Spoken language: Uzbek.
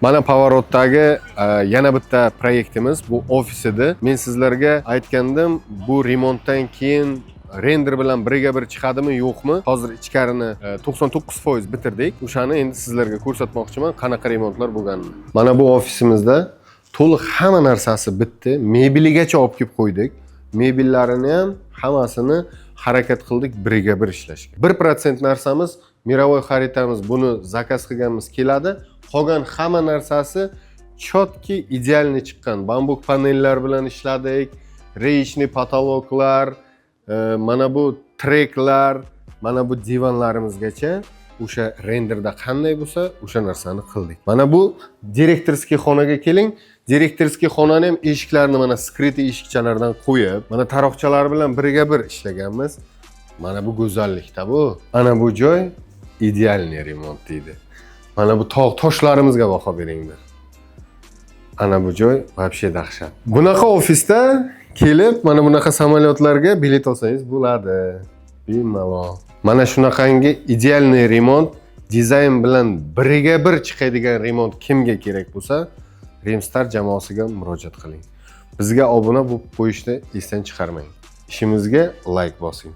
Mana поворот dagi yana bitta proyektimiz, bu ofis edi. Men sizlarga aytgandim, bu remontdan keyin render bilan birga bir chiqadimi, yo'qmi? Hozir ichkarini 99% bitirdik. O'shani endi sizlarga ko'rsatmoqchiman, qanaqa remontlar bo'lganini. Mana bu ofisimizda to'liq hamma narsasi bitdi. Mebeligacha olib kelib qo'ydik. Mebellarini ham hammasini harakat qildik birga bir ishlashga. 1% narsamiz, мировой харитamiz, buni заказ qilganmiz, keladi. Qolgan hamma narsasi четкий, идеальный chiqqan. Bambuk panellar bilan ishladik, реечный потолок lar, mana bu treklar, mana bu divanlarimizgacha o'sha renderda qanday bo'lsa, o'sha narsani qildik. Mana bu директорский xonaga keling. Директорский xonani ham eshiklarini mana скрытый eshikchalardan qo'yib, mana taroqchalar bilan birga bir ishlaganmiz. Mana bu go'zallikda bu. Ana bu joy идеальный remont deydi. Mana bu tog' toshlarimizga baho beringlar. Ana bu joy вообще dahshat. Bunaqa ofisda kelib, mana bunaqa samolyotlarga bilet olsangiz bo'ladi. Bemalol. Mana shunaqangi идеальный remont, dizayn bilan birga bir chiqadigan remont kimga kerak bo'lsa, Remstar jamoasiga murojaat qiling. Bizga obuna bo'lib qo'yishni esdan chiqarmang. Ishimizga layk bosing.